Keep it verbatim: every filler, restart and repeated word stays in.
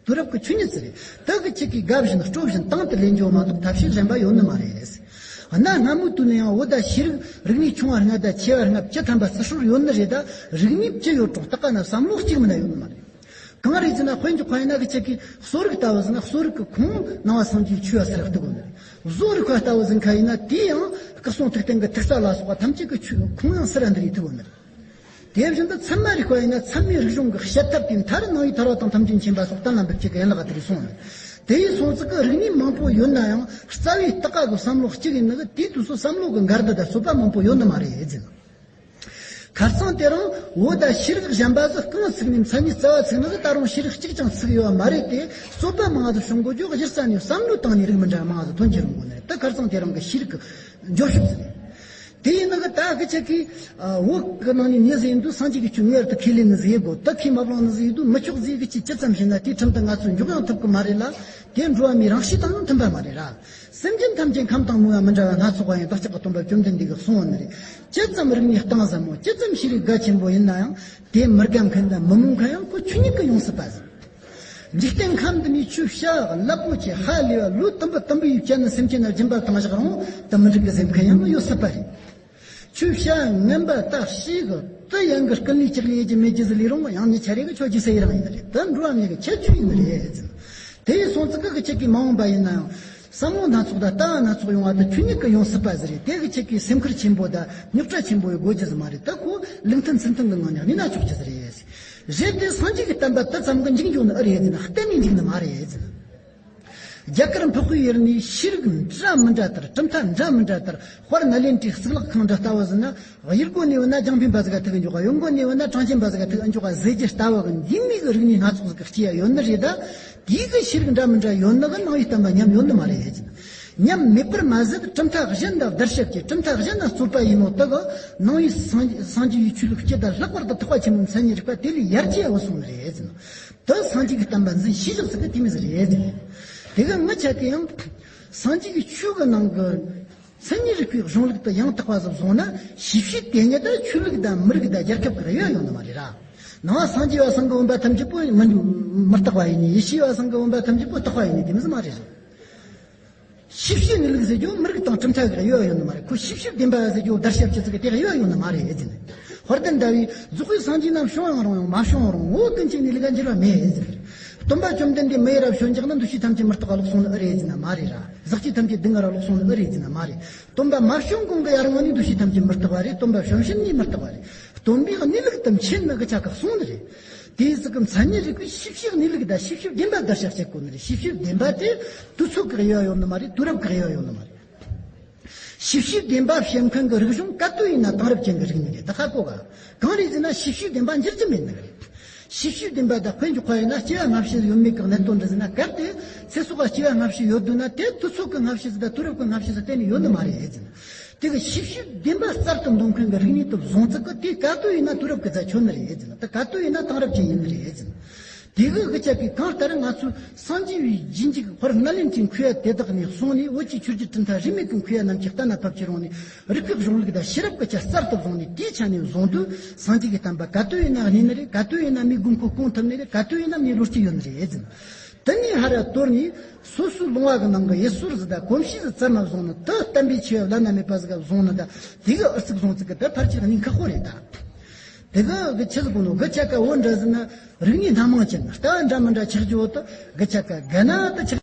དུས་རབས་ཀྱི་ཆོས་ཉིད་ཟེར་རེད། དེ་གི་ཆེད་ཀྱི་དགའ་བཞིན་སྤྲོ་བཞིན་དང་དུ་ལེན་རྒྱུ་མ་གཏོགས་ཐབས་ཤེས་གཞན་པ་ཡོད་ནི་མ་རེད། གནའ་སྔ་མོའི་དུས་ནས་ཡང་བོད་ཟླ་ཤེས་རིག་རིག་གནས་ཆུང་བ་ལྔ་དང་ཆེ་བ་ལྔ་བཅུ་ཐམ་པ་བརྩི་སྲོལ་ཡོད་ནི་རེད། ད་རིག་གནས་བཅུ་ཡོད་རུང་ད་ག་ན་བསམ་བློ་གཅིག་མིན་ན་ཡོད་ནི་མ་རེད། གང་རེད་ཟེར་ན། དཔེ་འཇོག་པ་ཡིན་ན་གི་ཆེད་ཀྱི་གསོ་རིག་ལྟ་བུ་ཟེར་ན། གསོ་རིག་གི་ཁུངས་ནང་པ་སངས་རྒྱས་ཆོས་པ་ཟེར་ར་གཏུག་གོ་ནི་རེད། བཟོ་རིག་པ་ལྟ་བུ་ཟེར་མཁན་ཡིན་ན། དེའི་ཡང་སྐུ་གསུང་ཐུགས་རྟེན་གྱི་ཐུག་ས་ལ་སོགས་པ་ཐམས་ཅད་ཀྱི་ཆོས་ཁུངས་ཡང་ཟེར་ར་འདི་རེད་གཏུག་གོ་ནི་རེད། དེ་བཞིན་དུ་ཚད་མ་རིག་པ་ཡིན་ན། ཚད་མའི་རིག་གཞུང་གི་བཤད་ཐབས་དེ་མཐར་ནང་པའི་ཐར་པ་དང་ཐམས་ཅད་མཁྱེན་པ་སོགས་གཏན་ལ་འབེབས་བྱེད་ཀྱི་ཡན་ལག་དེ་རེད་གསུངས་ནས། དེ་ཡི་སོང་ཙིག་གི་རིག་གནས་མང་པོ་ཡོད་ན་ཡང་རྩ་བའི་ལྟ་ག་གི་བསམ་བློ་གཅིག་ཡིན་ནི་གི་དེའི་དུས་སུ་བསམ་བློ་གི་འགལ་ཟླ་དང་རྩོད་པ་མང་པོ་ཡོད་ནི་མ་རེད་ཟེར། ཁ་རྩང་དེ་རིང་བོད་ཟླ་ཤེས་རིག་གཞན་པ་ཟིག་རྐང་ཚུགས་ནས་མཚན་ཉིད་རྩ་བ་ཚུགས་ནི་གི་ད་རུང་ཤེས་རིག་གཅིག་ཀྱང་ཚུགས་ཡོད་པ་མ་རེད་དེ། རྩོད་པ་མང་ཟིག་བྱུང་དགོས་རྒྱུ་གཞི་རྩ་ནས་བསམ་བློའི་སྟེང་ནས་རིགས་མི་འདྲ་མང་ཟིག་ཐོན་གྱི་རུང་དགོས་ནི་རེད། ད་ཁ་རྩང་དེ་རིང་གི་ཤེས་རིག་གི་འགྱོ་ཤུགས་ཟིག་རེད། དེ་ཡིན་ན་གི་ད་གི་ཆེད་ཀྱི་བོད་གི་ནང་ནས་མྱི་ཟིག་ཡིན་དུས་སངས་རྒྱས་ཀྱི་ཆོས་ངེས་པར་དུ་ཁས་ལེན་ནི་ཟིག་ཡིན་དགོས། ད་ཁས་མ་བླངས་ནི་ཟིག་ཡིན་དུས་མི་ཆོག་ཟིག་གི་ཆེད་ཇི་ཙམ་བྱས་ན་དེའི་ཁྲིམས་དེ་ང་ཚོས་འཇོག་ཡང་ཐུབ་གི་མ་རེད་ལ། དེ་འགྲོ་བ་མིའི་རང་གཤིས་དང་ཡང་མཐུན་པ་མ་རེད་ར། སེམས་ཅན་ཐམས་ཅད་ཁམས་དང་མོས་པ་མི་འདྲ་བ་སྣ་ཚོགས་པ་ཡང་བདག་ཅག་གི་སྟོན་པ་བཅོམ་ལྡན་འདས་ཀྱིས་གསུངས་པ་ནི་རེད། ཇི་ཙམ་རིག་གནས་གཏིང་ཟབ་མོ། ཇི་ཙམ་ཤེས་རིག་རྒྱ་ཆེན་པོ་ཡིན་ན་ཡང་དེ་མི་དགའ་མཁན་དང་མི་མོས་མཁན་ཡང་ཁོ་ཆོས་ཉིད་ཀྱིས་ཡོང་སྲིད་པ་ཟིག་འཇིག་རྟེན་ཁམས་འདི་ནས་ཆོས་བྱ་རླབས་པོ་ཆེ་ཧ་ལས་པ་ལོ་དུམ་བུ་དུམ་བུ་ཡིས་བཅད་ནས་སེམས་ཅན་ལ་སྦྱིན་པ་བཏང་བཞག་རུང་དེ་མི་འགྲིག་གི་ཟེར་མཁན་ཡང་ཡོད་སྲིད་པ་རེད། ཆོས་བྱ་ངན་པ་ད་ཤེས་གི་དེ་ཡང་གི་ཀུན་ལས་ལྕགས་ལས་ཀྱི་མེད་ཀྱི་ཟིག་ལས་རུང་ཡང་ནི་ཆ་རེ་གི་ཆོས་ཀྱི་ཟེར་རང་ཡིན་ནི་རེད། དེ་འགྲོ་བ་མི་གི་ཁྱད་ཆོས་ཡིན་ནི་རེད་ཟེར། དེ་ཡིན་སོང་ཙི་གི་གི་ཆེད་ཀྱི་མ་འོངས་པ་ཡིན་ན་ཡང་བསམ་བློ་སྣ་ཚོགས་དང་ལྟ་བ་སྣ་ཚོགས་ཡོང་བ་དེ་ཆོས་ཉིད་ཀྱིས་ཡོང་སྲིད་པ་ཟིག་རེད། དེ་གི་ཆེད་ཀྱི་སེམས་ཁུར་ཆེན་པོ་དང་རྙོག་དྲ་ཆེན་པོ་ཡོད་དགོས་ཀྱི་ཟིག་མ་རེད། ད་ཁོ་ལུགས་མཐུན་ཚུལ་མཐུན་གྱི་ངང་ནས་གནས་ན་ཆོག་ཀྱི་ཟིག་རེད། རེད་དེ་སངས་རྒྱས་ཀྱི་བསྟན་པ་དེ་ཙམ་གྱིས་འཇིག་འགྱོ་ནི་ཨེ་རེད་ཟེར་ན་གཏན་ནས་འཇིག་ནི་མ་རེད་ཟེར། རྒྱ་གར་འཕགས་པའི་ཡུལ་ནས་ཤེས་རིག་འདྲ་མི་འདྲ་ལྟར། གྲུབ་མཐའ་འདྲ་མི་འདྲ་ལྟར། དཔལ་ནཱ་ལེནྡྲའི་གཙུག་ལག་ཁང་འདྲ་ལྟ་བུ་ཟེར་ན། གཡས་སྒོ་ནས་བུད་ན་རྒྱང་འཕེན་པ་ཟིག་ག་ཐུག་འཇོག་ག། གཡོན་སྒོ་ནས་བུད་ན་གྲངས་ཅན་པ་ཟིག་ག་ཐུག་འཇོག་ག་ཟེར་རྒྱུ་ལྟ་བུ་གི་འདི་མོ་གི་རིག་གནས་སྣ་ཚོགས་ཟིག་གི་སྐྱེ་ཡ་ཡོད་ནི་རེད་ད། དེའི་གི་ཤེས་རིག་འདྲ་མི་འདྲ་ཡོད་ནི་གི་ནང་པའི་བསྟན་པ་ཉམས་ཡོད་ནི་མ་རེད་ཟེར། ཉམས་མེད་པར་མ་ཟད་གྲུབ་མཐའ་གཞན་ལ་བརྡར་ཤ་བཅད། གྲུབ་མཐའ་གཞན་ལ་རྩོད་པ་ཡིན་ནོ་དེ་གི་ནང་པའི་སངས་སངས་རྒྱས་པའི་ཆོས་ལུགས་སྤྱི་དང་ལྷག་པར་དུ་ཐེག་པ་ཆེན་པོའི་མཚན་ཉིད་རིག་པ་དེ་ལས་ཡར་སྐྱེ་བ་སོང་ནི་རེད་ཟེར། དེ་སངས་རྒྱས་ཀྱི་བསྟན་པ་འཛིན་ཤེས་བཞག་ཟིག་གི་དེ་མོ་ཟིག་རེད་ཟེར། དེ་གི་ངི་ཆ་གི་ཡང་སངས་རྒྱས་ཀྱི་ཆོས་གི་ནང་གི་མཚན་ཉིད་རིག་པའི་གཞུང་ལུགས་དེ་ཡང་དག་པ་ཟིག་བཟུང་ན་ཤེས་བྱའི་དེ་ཉིད་དེ་ཆོས་ལུགས་དང་མི་རིགས་དང་རྒྱལ་ཁབ་ཀྱི་དབྱེ་བ་ཡོད་ནི་མ་རེད་ར། ནང་པ་སངས་རྒྱས་པ་ཚང་གི་བུམ་པ་ཐམས་ཅད་པོ་མི་མི་རྟག་པ་ཡིན་ནི། ཡེ་ཤེས་པ་ཚང་གི་བུམ་པ་ཐམས་ཅད་པོ་རྟག་པ་ཡིན་ནི་དེ་མོ་ཟིག་མ་རེད་ཟེར། ཤེས་བྱའི་གནས་ལུགས་ཟེར་རྒྱུ་མི་རིགས་དང་གྲུབ་མཐའ་གི་དབྱེ་བ་ཡོད་ནི་མ་རེད། ཁོ་ཤེས་བྱའི་བདེན་པ་ཟེར་རྒྱུ་བརྡར་ཤ་བཅད་ཚིག་གི་དེ་དབྱེ་བ་ཡོད་ནི་མ་རེད་ཟེར་ནས། དཔལ་ལྡན་ཟླ་བས་རྫོགས་པའི་སངས་རྒྱས་རྣམས་བྱུང་ཡང་རུང་ཡང་མ་བྱུང་རུང་ངོ་བོ་ཀུན་གཅིག་ནས་ལས་ཀ་འགྱུར་བ་མེད་ཟེར། སྟོན་པ་བཅོམ་ལྡན་འདས་མི་ཡི་རབས་བྱོན་ཀྱང་ན་འདུ་བྱེད་ཐམས་ཅད་མི་རྟག་པ་ལོག་སོང་ནི་ཨེ་རེད་ཟེར་ན་མ་རེད་ར། ཟག་བཅས་ཐམས་ཅད་སྡུག་བསྔལ་ར་ལོག་སོང་ནི་ཨེ་རེད་ཟེར་ན་མ་རེད། སྟོན་པ་མ་བྱོན་གོང་གི་ཡར་སྔོན་ནས་འདུ་བྱེད་ཐམས་ཅད་མི་རྟག་པ་རེད། སྟོན་པ་བྱོན་ཕྱིན་ནས་མི་རྟག་པ་རེད། སྟོན་པའི་གནས་ལུགས་དེ་མཁྱེན་ནི་གི་ཆ་ག་གསུངས་ནི་རེད། དེའི་ཚིག་གི་མཚན་ཉིད་རིག་པའི་ཤེས་བྱའི་གནས་ལུགས་དང་ཤེས་བྱའི་བདེན་པ་བརྡར་ཤ་བཅད་དགོས་ནི་རེད། ཤེས་བྱའི་བདེན་པ་དེ་དུས་ཚོད་ཀྱི་དབྱེ་བ་ཡོད་ནི་མ་རེད། དུས་རབས་ཀྱི་དབྱེ་བ་ཡོད་ནི་མ་རེད། ཤེས་བྱའི་བདེན་པ་བཤད་མཁན་གྱི་རིག་གཞུང་ག་དུས་ཡིན་ན་དེང་རབས་ཅན་གྱི་རིག་གནས་རེད། ད་ཧ་གོ་ག་གང་རེད་ཟེར་ན་ཤེས་བྱའི་བདེན་པ་འགྱུར་རྒྱུ་མེད་ནི་རེད། ཤེས་བྱའི་བདེན་པ་དང་དཔེ་འཇོག་པ་ཡིན་ན་སྐྱེ་བ་སྔ་ཕྱི་ཡོད་མེད་ཀྱི་གནད་དོན་འདྲ་ཟེར་ན། གལ་ཏེ་ཚེ་སྲོག་ག་སྐྱེ་བ་སྔ་ཕྱི་ཡོད་འདུག་ན་དེ་དུས་ཚོད་ཀྱི་སྔ་ཕྱི་ཟིག་དང་དུས་རབས་ཀྱི་སྔ་ཕྱི་ཟིག་གཏན་ནས་ཡོད་ནི་མ་རེད་ཟེར་ན། དེ་གི་ཤེས་བྱའི་བདེན་པ་གསར་དུ་འདོན་མཁན་གྱི་རིག་གནས་དེ་བཟུང་ཚུལ་གྱི་དེ་ག་དུས་ཡིན་ན་དུས་རབས་ཀྱི་རྩ་ཆོད་ནི་རེད་ཟེར་ན། དེ་ག་དུས་ཡིན་ན་དེང་རབས་ཅན་ཡིན་ནི་རེད་ཟེར་ན། དེ་གི་གི་ཆ་གི་གང་ལྟར་ང་ཚོས་སངས་རྒྱས་པའི་རྗེས་འཇུག་དཔལ་ནཱ་ལེནྡྲའི་མཁས་པ་དེ་དག་ནས་བཟུང་ནས་བོད་ཀྱི་ཆོས་བརྒྱུད་གྲུབ་མཐའ་རིས་མེད་ཀྱི་མཁས་པ་རྣམས་ཀྱིས་གཏན་ལ་ཕབ་ཀྱི་རུང་ནས་རིག་པའི་གཞུང་ལུགས་དང་ཤེས་རབ་ཀྱི་ཆ་གསར་དུ་བཟུང་ནས་དེའི་ཆ་ནས་བཟུང་དུས་སངས་རྒྱས་ཀྱི་བསྟན་པ་ག་དུས་ཡིན་ན་གནས་ནི་རེད། ག་དུས་ཡིན་ན་མིའི་དགོས་མཁོ་སྐོང་ཐུབ་ནི་རེད། ག་དུས་ཡིན་ན་མིའི་བློ་སྐྱེད་ཡོད་ནི་རེད་ཟེར་ན། དེ་ནས་ཧར་ར་གཏོར་ནས་སོ་སོའི་ལུང་བ་གི་ནང་གི་ཡུལ་སྲོལ་ཟིག་དང་གོམས་གཤིས་ཟིག་བཙལ་ན་བཟུང་ནི། དེ་བསྟན་པའི་ཆེ་བ་བླ་ན་མེད་པ་ཟིག་བཟུང་ནི་དང་དེ་གི་ཨུ་ཚུགས་བཟུང་ཚུལ་གི་དེ་ཕལ་ཆེར་གནད་ཁག་པོ་རེད་ད། དེ་གི་གི་ཆི་ཟིག་གོ་ནོ་གི་ཆ་ག་བོད་འདྲ་ཟེར་ན་རིག་གནས་སྣ་མང་ཅན། ལྟ་བ་འདྲ་མི་འདྲ་ཆགས་རྒྱུ་བོ་དེ་གི་ཆ་ག་ག་ན་དེ་ཆགས།